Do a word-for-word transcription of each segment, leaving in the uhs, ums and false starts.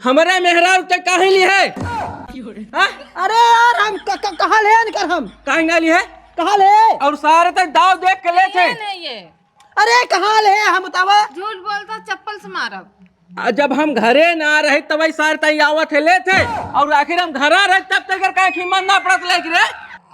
हमरे मेहरारू ते काहे लिहे? हाँ? अरे यार, हम क-, क-, कहाँ ले आन कर हम? काहे ना लिहे? कहाँ ले? और सारे ते दाव देख के लेथे। ये नहीं ये। अरे कहाँ ले हम बतावा? झूठ बोलता, चप्पल से मारब। आ, जब हम घरे ना रहे तब ई सारे ते आवत है लेथे, और आखिर हम घरा रहे तब तक काहे कीमत ना पड़त लेके रे?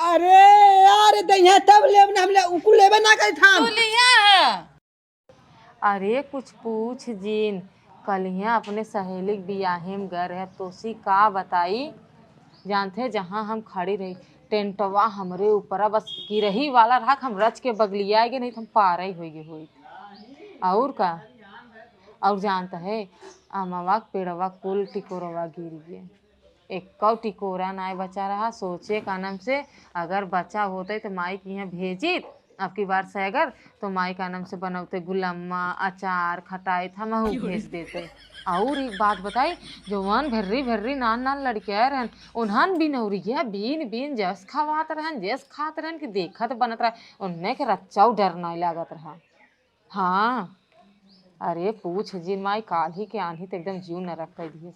अरे यार, दहिया तब लेब ना, हम ले, उकु लेबे ना करी था। तू लिया है। अरे कुछ पूछ जिन, कलिया अपने सहेली के बियाहे में गए रहे, तोसी का बताई, जानते हैं, जहाँ हम खड़ी रही, टेंटवा हमरे ऊपरा बस गिरही वाला रहा, हम रच के बगलिया गए, नहीं तो हम पारा ही होई गए होई। और का, और जानता है, अमवा के पेड़वा कुल टिकोरवा गिर गए। एक्कौ टिकोरा नाय बचा रहा। सोचे का नाम से अगर बचा होते तो माई के यहाँ भेजित, अब की बार से अगर तो माई का नाम से बनौते गुलम्मा, अचार, खटाई, हमहू भेज देते। और एक बात बताई, जौन भर्री भर्री नान नान लड़किया रहन, उन्हन बिनौरिया बीन बीन जस खवात रहन, जस खात रहन कि देखत बनत रहा, उन्हें के रच्चाऊ डर नाय लागत रहा। हाँ, अरे पूछ जिन माई, काल्ही के आन्ही तो एकदम जीव नरक कर दिए।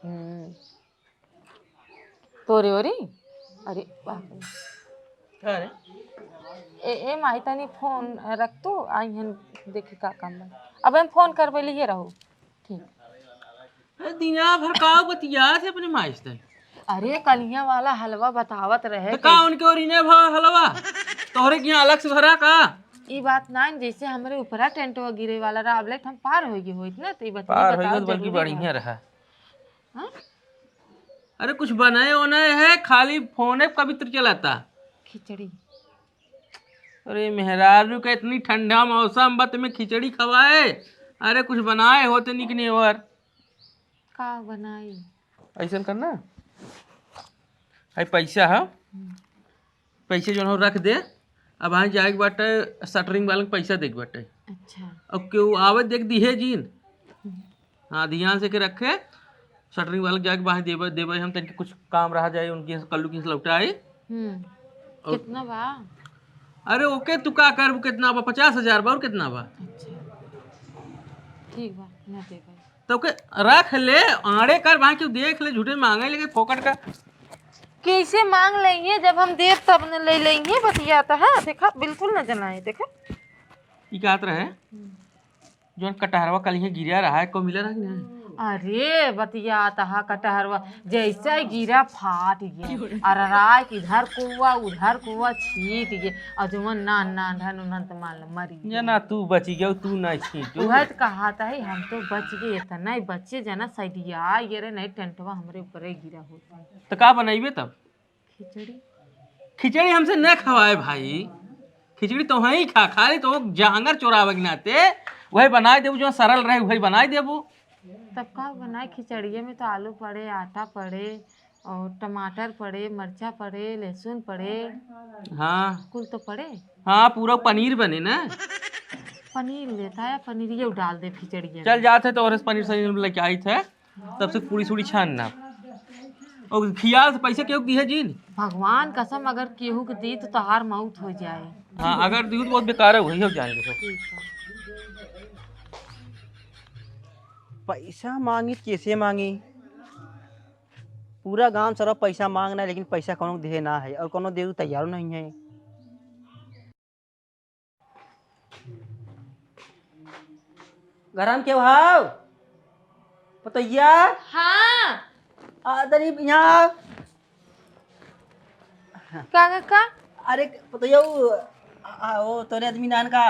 हम्म। तोरे ओरी? अरे, बाप रे। का रे? ए, ए माई, तनी फोन रख तू, आई हन, देखी का काम बा। अब हम फोन करबे, लिए रहो। ठीक। अरे, दिना भर का बतियात है अपने माई से? अरे, कलिया वाला हलवा बतावत रहे तो कि का उनके ओरी ने भा हलवा? तोहरे के यहाँ अलग से भरा का? ई बात ना, जैसे हमरे ऊपरा टेंटवा गिरे वाला रहा, अब ले हम पार हो गए होइत ना, तो ई बतिया पार हो बतावत गए, बल्कि जरूरी बढ़िया रहा। रहा। हाँ? अरे कुछ बनाए ओनाए है, खाली फोने पे कवित्र चलाता। खिचड़ी। अरे मेहरारू का इतनी ठंडा मौसम बा, तुम्हें खिचड़ी खवाए? अरे कुछ बनाए होते निकने और। का बनाई? ऐसन करना, हाई पैसा है, हम्म। पैसे जौन हो रख दे। अब वहाँ जाए के बाटे, शटरिंग वाले के पैसा दे के बाटे। अच्छा। अब केहू आवे देख दिहे जीन। हम्म। हाँ, ध्यान से के रखे। शटरिंग वाले के जाके वहाँ देबे, देबे हम तनिक कुछ काम रहा जाए, उनके यहाँ से कल्लू की से लौटाए। हम्म। और कितना बा? अरे ओके, तू का करबू, कितना बा? पचास हजार बा, और कितना बा? अच्छा। ठीक बा, ना देबे। तो के रख ले, आड़े कर, वहाँ क्यों देख ले, झूठे मांगे लेके फोकट का। कैसे मांग लेंगे, जब हम देब तब न ले लेंगे, बतिया तो है, देखा, बिल्कुल न जनाए, देखा। ई कहत रहे, हम्म। जौन कटहरवा कल यहाँ गिरा रहा है, को मिला रहा कि नहीं? अरे, बतिया तो है, कटहरवा जैसे गिरा फाट गया, अरराय के इधर कुआ, उधर कुआ छीट गया, और जौन नान नान रहन, उन्हन तो मान लो मरी ये गया। ना तू बची गया, तू ना छीटू। उहे तो कहा था, हम तो बच गए, इतना ही बच्चे जना सैदिया ये रे, नहीं टेंटवा हमरे ऊपर ही गिरा होता। तो का बनइबे तब? खिचड़ी। खिचड़ी हमसे न खवाए भाई, खिचड़ी तो वहीं खा, खाली तो जांगर चोरावे के नाते वही बनाए देबू, जो सरल रहे वही बनाए देबू। तब का बनाए? खिचड़िए में तो आलू पड़े, आटा पड़े, और टमाटर पड़े, मरचा पड़े, लहसुन पड़े। हाँ। कुल तो पड़े। हाँ, पूरा पनीर बने ना। पनीर लेता है, पनीर ये डाल दे खिचड़िया चल में। जाते तो और पनीर सनीर लेके आई थे, तब से पूरी सूरी छान ना। और खियाल से पैसे केहू दिहे जीन? भगवान कसम, अगर केहू के दी तो तोहार मौत हो जाए। हाँ, अगर दी तो बहुत बेकार है, वही हो जाएंगे तो। ठीक है। पैसा मांगी, कैसे मांगी? पूरा गांव सारा पैसा मांगना है, लेकिन पैसा कौनो देहे ना है और कौनो देवे तैयारो नहीं है। गरम के भाव पतैया। हाँ। आ, तनी यहाँ। का, का, का? अरे पतैया, वो, आ, वो तोरे आदमी नान का?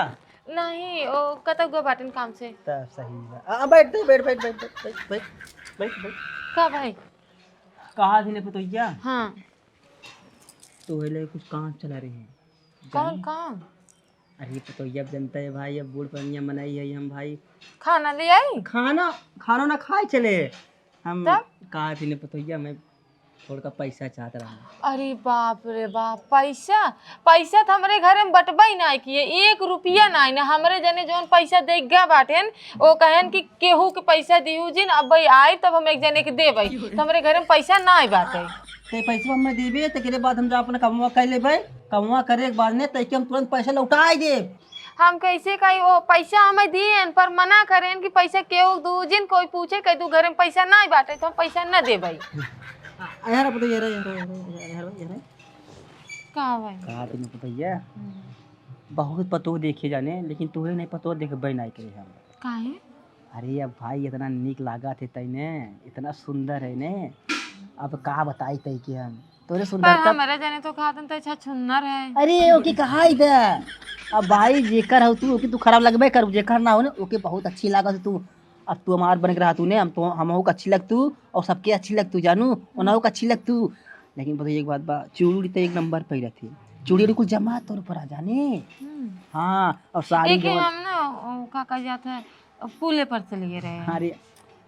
नहीं, ओ कतौ गो बाटन काम से। त सही बा। आ, बैठ, बैठ, बैठ। का भाई? कहा थी ने पतैया? हाँ। तो है ले कुछ काम चला रही है। कौन जानी? काम? अरे पतोहिया, अब जनता है भाई, अब बूढ़ पुरनिया मनई है हम भाई। खाना ले आई? खाना, खाना ना खाए चले हम। तब? कहा थी ने पतोहिया, मैं थोड़का पैसा चाहत रहा। अरे बाप रे बाप, पैसा? पैसा तो हमरे घर में बटबा ही ना किए, एक रुपया ना ना। हमरे जने जौन पैसा दे गा बाटेन, वो कहन कि केहू के पैसा दिहू जिन, अब भाई आई तब हम एक जने के देबै, तो हमरे घर में पैसा ना बाटे। ते पैसा हमें देबे, तेकरे बाद हम जा अपना कमवा कर लेबै। कमवा करे के बाद ने तैके हम तुरंत पैसा लौटाई देब। हम कैसे कही, वो पैसा हमें दिएन, पर मना करेन कि पैसा केहू दू, जिन कोई पूछे, कह दू, "घरे में पैसा नाहीं बाटे, तो हम पैसा न देबई।" आ, यार, अब तो यार, यार, यार, यार, यार, यार। का भाई? का दिन भैया? हम्म। बहुत पतोह देखे जाने, लेकिन तुहे नहीं पतोह देखबे नहीं करे हम। काहे? अरे अब भाई, इतना नीक लागत है तैने, इतना सुंदर है ने, अब का बताई तै के हम। तोरे पर सुंदरता हमारे जाने तो खातन तो अच्छा छुन्नर है। अरे, ओके कहा इधर। अब भाई, जेकर हो तू, ओके तू खराब लगबे करू, जेकर ना हो ना, ओके बहुत अच्छी लागत है तू। अब तू हमार बन के रहा तू ने, हम तो, हम हो अच्छी लग तू, और सबके अच्छी लग तू, जानू, उन्हें हो अच्छी लग तू। लेकिन बताइए एक बात बा, चूड़ी तो एक नंबर पहिरत है, चूड़ी उड़ी कुल जमा तोर पर आ जाने। हम्म। हाँ, और साड़ी एक ही जवन हम ना, वो का कह जाता है, पुले पर से लिए रहे हैं। अरे,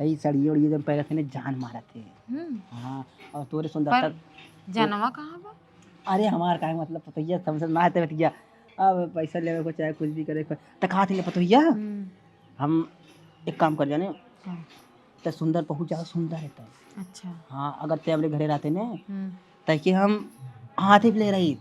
यही साड़ी उड़ी जब पहिरत है ना, जान मारत है। हम्म। हाँ, और तोरे सुंदरता पर तो जनवा कहाँ बा? अरे, हमार काहे मतलब, पतोहिया समझ ना आते बतिया। अब पैसा लेवे को चाहे कुछ भी करे को, त कहा थी पतोहिया? हम्म। हम एक काम कर जाने, हाँ। त सुंदर बहुत ज्यादा सुंदर है त। अच्छा। हाँ, अगर ते हमरे घरे रहते ने, हम्म। त के हम हाथे पे ले रही।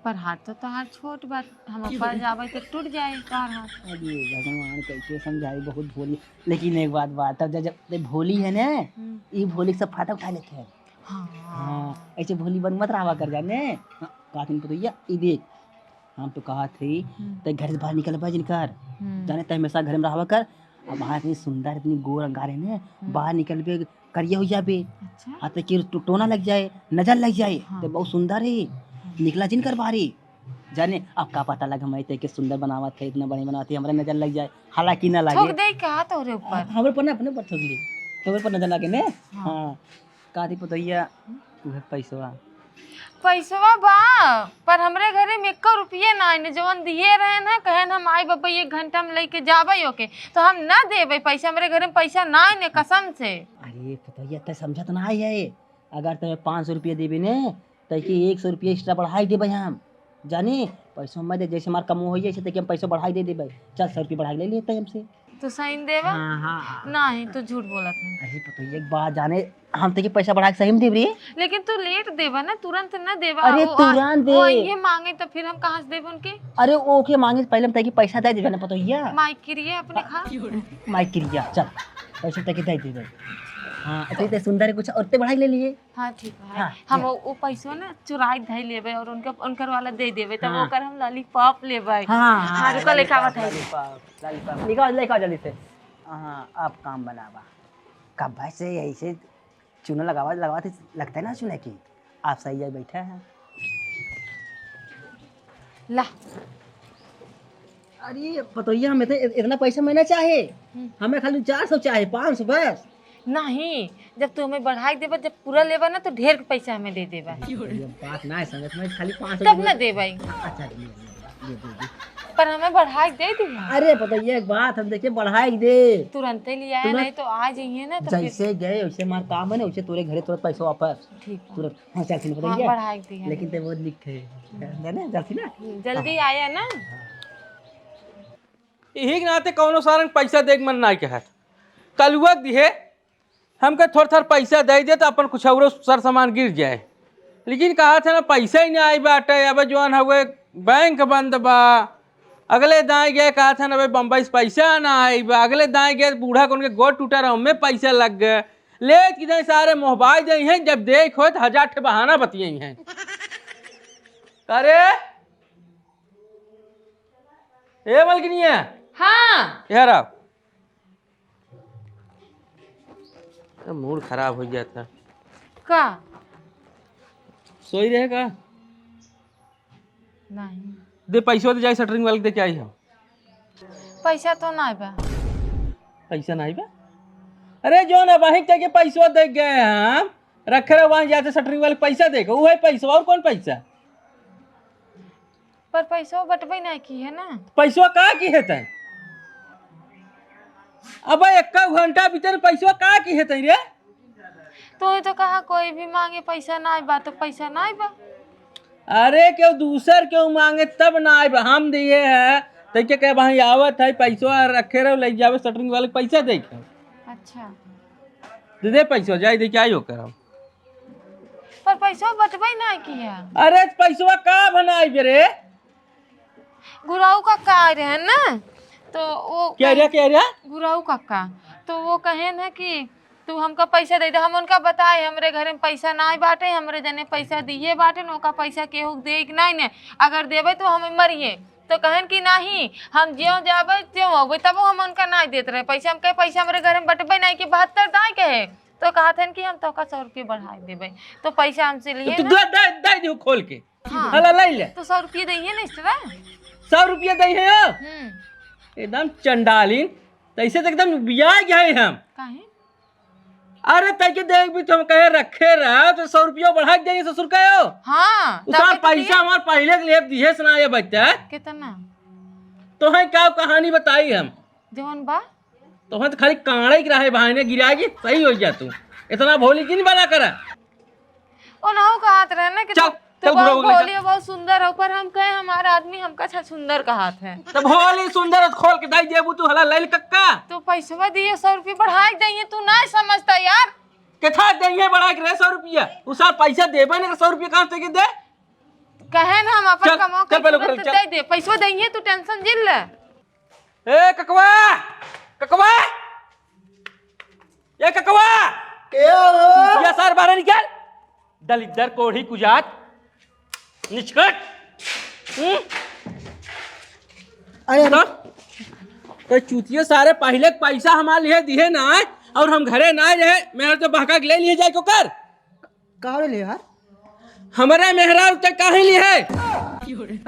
पर हाथ तो तोहार छोट बा, हम ऊपर जाबे तो टूट जाए तोहार हाथ। अरे भगवान, कैसे समझाई, बहुत भोली। लेकिन एक बात, बात, तब जब, जब ते भोली है ने, हम्म। ई भोली से फाटा उठा लेते हैं। हाँ। हाँ, ऐसे भोली बन मत रहा कर जाने। हाँ, का दिन पतोहिया, ई देख, हम तो कहा थे, हम्म। ते घर से बाहर निकल पाए जिनकर, हम्म। जाने ते हमेशा घर में रहा कर। अब वहाँ इतनी सुंदर, इतनी गोर अंगार है ने, हम्म। बाहर निकल पे करिया हो जाबे। अच्छा। हाँ, तो कि टो-, टोना लग जाए, नजर लग जाए, हाँ। तो बहुत सुंदर है, हाँ। निकला जिनकर बाहरी। जाने, अब का पता लग, हम इतने के सुंदर बनावत है, इतना बढ़िया बनावत है, हमरा नजर लग जाए, हालांकि ना लगे। थूक दे का तोरे ऊपर? हाँ, हमरे पर ना, अपने पर थूक ली, तोरे पर नजर लगे ने। हाँ। हाँ। का दी पतोहिया, उहे पैसवा। पैसवा बा, पर हमरे घरे में एको रुपये ना आइने, जवन दिए रहे ना, कहन हम आई बब्बा एक घंटा में लेके जाबे ओके, तो हम ना देबे पैसा, हमरे घरे में पैसा ना आइने, कसम से। अरे पतोहिया, तै समझत ना आई है, अगर तै पाँच सौ रुपये देबे ने, तै के एक सौ रुपये extra बढ़ाई देबे हम। जानी, पैसो मत दे, जैसे हमार कमो होई, जैसे तै के हम पैसो बढ़ाई दे देबे। चल, सौ रुपये बढ़ाई ले लेते हमसे। तू सही देबा? हाँ, हाँ, हाँ। नहीं, तू झूठ बोलत है। अरे, पतोहिया, एक बात जाने, हम तै के पैसा बढ़ा के सही में देब रे। लेकिन तू late देबा ना, तुरंत ना देबा। अरे, वो आ-, तुरंत दे। वो ये मांगे तो फिर हम कहाँ से देब उनके? अरे, ओके मांगे से पहले हम तै के पैसा दे देबे ना, पतोहिया। माई किरिया अपने खा। माई किरिया, चल, पैसा तै के दे देबे। हाँ, इतने, इतने सुंदर है, कुछ और ते बढ़ाई ले लिए। हाँ, ठीक है। हाँ, हम ठीक। वो, वो पैसवा ना चुराई धई लेबे और उनके, उनकर वाला दे देबे, तब हाँ। ओकर हम lollipop लेबे। हाँ, हाँ, हाँ, रुको, लेके lollipop, आवत है। Lollipop, lollipop। निकाल, लेके आ जल्दी से। हाँ, अब काम बनावा। कब से ऐसे चूना लगावा, लगावा थे, लगता है ना चूना की। आप सही है, बैठा है। ला। अरे पतोहिया, हमें तो इ-, इतना पैसा में ना चाहे, हम्म। हमें खाली चार सौ चाहे, पाँच सौ बस। नहीं, जब तू हमें बढ़ाई देबा, जब पूरा लेबा ना, तो ढेर के पैसा हमें दे देबा। ये बात ना है समझ में, खाली पाँच सौ तब रुपये ना देबा। अच्छा, ले, ले, ले, दे, दे, दे। पर हमें बढ़ाई दे दी। अरे पतोहिया, एक बात हम देखिए, बढ़ाई दे। तुरंते लिया है, तुरंत। नहीं तो आ जाइए ना, तो फिर जैसे गए, वैसे हमार काम है ना, वैसे तोरे घरे तुरंत पैसा वापस। ठीक है। तुरंत। हाँ, चल, ठीक है, हाँ, भैया। बढ़ाई दी है। लेकिन ते वो लिखे, हम्म। है ना, जल्दी ना। हम्म, जल्दी हाँ। आया ना। हाँ। यही के नाते कौनो सारन पैसा दे के मन ना कहत। कलुआ के दिहे, हमके थोड़ा थोड़ा पैसा दे दे तो अपन कुछ औरो सर सामान गिर जाए। लेकिन कहा था ना, पैसा ही ना आई बाटे। अब जौन हवे, बैंक बंद बा। अगले दाएं गए, कहा था ना, भाई, बम्बई से पैसा ना आई बा। अगले दाएं गए, बूढ़ा कौन के गोड़ टूटा रहा, उनमें पैसा लग गए। लेट की जाए, सारे मोहबाई जाए हैं, जब देख होए तो हजार ठे बहाना बतियाई हैं। अरे, ए मलकिनिया। हाँ। यार आओ। ए, मूड खराब हो गया था। का? सोई रहे का? नहीं। दे पैसा दे, जाई शटरिंग वाले के दे के आई हम। पैसा तो नहीं बा। पैसा नहीं बा? अरे जो ना बाहिक जाके पैसा दे गए हम, रखे रहे वहाँ जाते शटरिंग वाले पैसा दे के, वो है पैसा, और कौन पैसा? पर पैसवा बटबे नहीं की है ना। पैसवा का की है तै? अबे एक घंटा भीतर पैसवा का की है तै रे? तू ही तो कहा कोई भी मांगे पैसा नाई बा तो पैसा नाई बा। अरे केहू दूसर केहू मांगे तब नाई बा, हम दिए है। तै के कहे भाई आवत है पैसवा रखे रहो, ले जावे शटरिंग वाले के पैसा दे के। अच्छा। दे दे पैसवा, जाई दे के आई ओकर हम। पर पैसवा बटबे नहीं किया। अरे पैसवा का बनाई बे रे? गुराऊ कक्का आए रहे ना, तो वो क्या कहे, रे, क्या रे? गुराऊ कक्का, तो वो कहेन है कि तू हमका पैसा दे दे। हम उनका बताए, "हमरे घरे में पैसा नाई बाटे, हमरे जने पैसा दिए बाटे, न ओका पैसा केहू के दे के नाई ने, अगर देबे तो हम मरिए।" तो कहेन कि, "नहीं, हम ज्यों जाबे त्यों होबे।" तबो हम उनका नाई देत रहे पैसा। हम कहे, "पैसा हमरे घरे में बटबे नाई कि बहत्तर दाई कहे।" तो कहत हन कि हम तोका सौ रुपये बढ़ाए देबे। तो पैसा हमसे लिए तो ना। दे, दे, दे दियो खोल के। हाँ। हला, ले ले। तो सौ रुपये दइहे ना extra। सौ रुपये दइहे हो? हम्म। एकदम चंडालिन, तैसे तो एकदम बिया गए हम। काहे? अरे, तै के देख भी तुम कहे रखे रहा, तो सौ रुपया बढ़ा के देंगे ससुर का हो। हाँ, उ सार तबे तो पैसा दिए। हमार पहले के लिए दिहे से ना ये बच्चा। कितना? तो है क्या कहानी बताई हम? जौन बा? तोहन तो खाली कांड़े के रहे बहाने गिरा के सही हो जा तू। इतना भोली जिन बना करा। ओनहु कहत रहे ना कि चल, तू, तू चल, बहुत बुढ़ऊ लइका। भोली हो, बहुत सुंदर हो, पर हम कहे हमारा आदमी हमका अच्छा सुंदर कहत है। तो भोली सुंदर खोल के दाई देबू तू हला लैल कक्का। तो पैसवा दिए, सौ रुपये बढ़ाई दइहे, तू नहीं समझता यार। केथा दइहे बढ़ा के रे सौ रुपया? उ सार पैसा देबे ना, सौ रुपया कहाँ से के दे? कहे ना हम अपन चल, कमाओ चल, पहले करके ओकरे तो चल। दे दे, पैसवा दइहे, तू tension जिन ले। ए ककवा, ककवा, ए ककवा। के हो? चूतिया सार बाहर निकल। दलिद्दर कोढ़ी कुजात। निचकट। हम्म? अरे, अरे। तो, तो चूतिया सारे पहले के पैसा हमार लिए दिहे ना, और हम घरे ना रहे, मेहर तो बहका के ले लिए जाए को कर। कहाँ ले ले यार? हमरे मेहरारू ते काहे लिहे?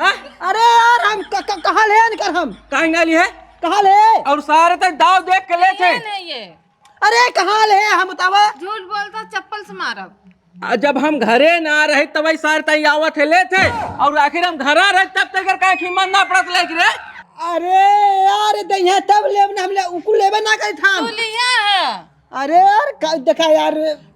हाँ? अरे यार, हम क-, क-, कहाँ ले इनकर हम? काहे ना लिहे? कहाँ ले? और सारे ते दाव देख के ले थे। ये नहीं है। अरे कहाँ ले हम बतावा? झूठ बोलता, चप्पल से मारब। आ, जब हम घरे ना रहे तब ही सारे ते आवत है ले थे, और आखिर हम घरा रहे तब तक काहे कीमत ना पड़त ले रे? अरे यार, दइहे तब लेब ना, हम ले उकुल लेबे ना करी था। तू लिया है। अरे यार, का, देखा यार।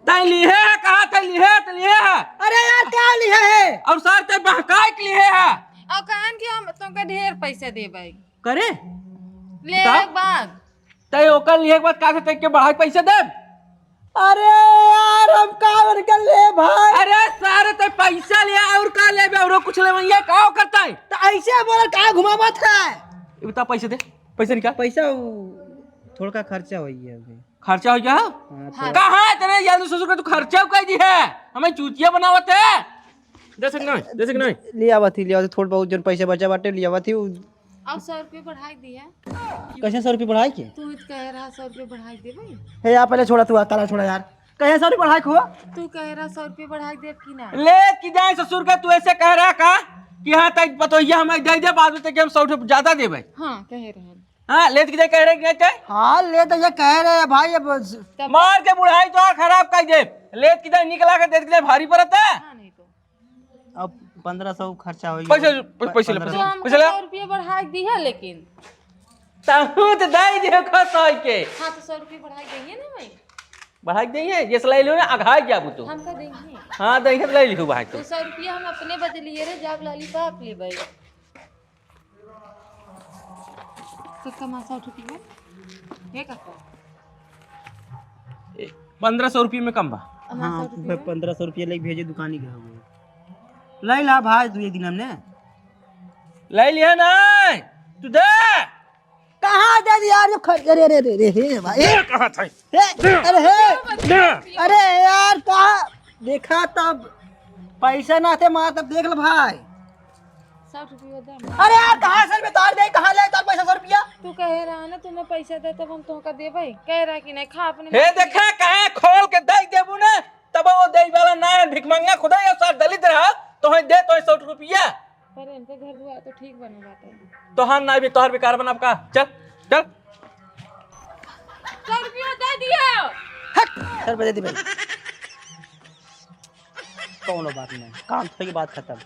तै लिहे है, कहा तै लिहे है, तै लिहे है। अरे यार, का लिहे है? और सर, तै बहकाए के लिहे है। और कहन कि हम तुमके ढेर पैसा देबै। करे? ले बताओ। एक बात। तै ओकर लिहे के बाद का से तै के बढ़ा के पैसा देब? अरे यार, हम का बन कर ले भाई? अरे सारे, तै पैसा लिया और का लेबे? और कुछ लेबे? ये का करता है? तो ऐसे बोला, का घुमावत है? ये बता, पैसे दे, पैसे निकाल। पैसा उ, थोड़का खर्चा होई है अभी। खर्चा हो गया? हाँ, हाँ। तो कहाँ इतने जल्दी ससुर का तू खर्चा कर दी है? हमें चूतिया बनावत है। दे सक नहीं, दे सक नहीं। ले आवत ही, ले आवत ही, थोड़ बहुत जन पैसा बचा बाटे, ले आवत ही। उ- अब सौ रुपये बढ़ाई दिया। कैसे सौ रुपये बढ़ाई के? तू ही तो कह रहा सौ रुपये बढ़ाई देबे। हे यार, पहले छोड़ा तू, आ, ताला छोड़ा यार। कहे सौ रुपये बढ़ाई को? तू कह रहा सौ रुपये बढ़ाई देब कि ना? ले कि जाए ससुर का, तू ऐसे कह रहा का कि हाँ, तई पतोहिया हमें दे दे, बाद में तक हम सौ रुपये ज्यादा देबे। हाँ, कह रहे हैं। हाँ, लेत की जाए कह रहे कि नहीं ते? हाँ, लेत ये कह रहे हैं भाई, अब स- तब मार के बुढ़ाई तो और खराब कर दे। लेत की जाए निकला के देत की जाए भारी पड़त है। हाँ, नहीं तो। अब पन्द्रह सौ खर्चा हो गया। पैसे, प-, पैसे ले, पन्द्रह सौ। तो हमको पैसे ले। सौ रुपये बढ़ा दिया, लेकिन। ताहू तो दाई दे खा सौ के। हाँ, तो सौ रुपये बढ़ा देंगे ना भाई। बढ़ा देंगे, ये सलाई लो ना, अघाई जाबू तू। हमका देंगे। हाँ, देंगे तो ले लियो भाई तू। तो सौ रुपये हम अपने बदे लिए रे, जाब लाली पाप ले भाई। कक्का, मासा उठ के है? हे कक्का। ए, पन्द्रह सौ रुपये में कम बा। अमा हाँ, सौ रुपये में? पन्द्रह सौ रुपये लेके भेजे दुकानी के हवे। ले ला भाई, तू एक दिन हमने। ले लिया ना, तू दे। कहाँ दे दिया यार, जो खर-, अरे, अरे, अरे, अरे, हे भाई। ये कहाँ था? हे, अरे, हे। दे। अरे यार, कहाँ? देखा तब पैसा ना थे मार, तब देख लो भाई। सौ रुपये दे। अरे यार, कहाँ से बता दे, कहाँ ले तार पैसा सौ रुपया? तू कहे रहा ना, तू ना पैसा दे, तब हम तोहका देबे। कह रहा कि नहीं, खा अपने हे मर्जी। देखा, कहे खोल के दे देबू ना, तब वो दे वाला ना है, भिखमंगा खुदा या सार दलित रहा, तो है दे तो है सौ रुपया। पर इनके घर दुआर तो ठीक बने बाटे। तोहार ना भी, तोहार बेकार बना का? चल, चल। सौ रुपया दे दिया। हट, सौ रुपया दे दी भाई। कौनो बात नहीं, काम थोड़ी, बात खत्म।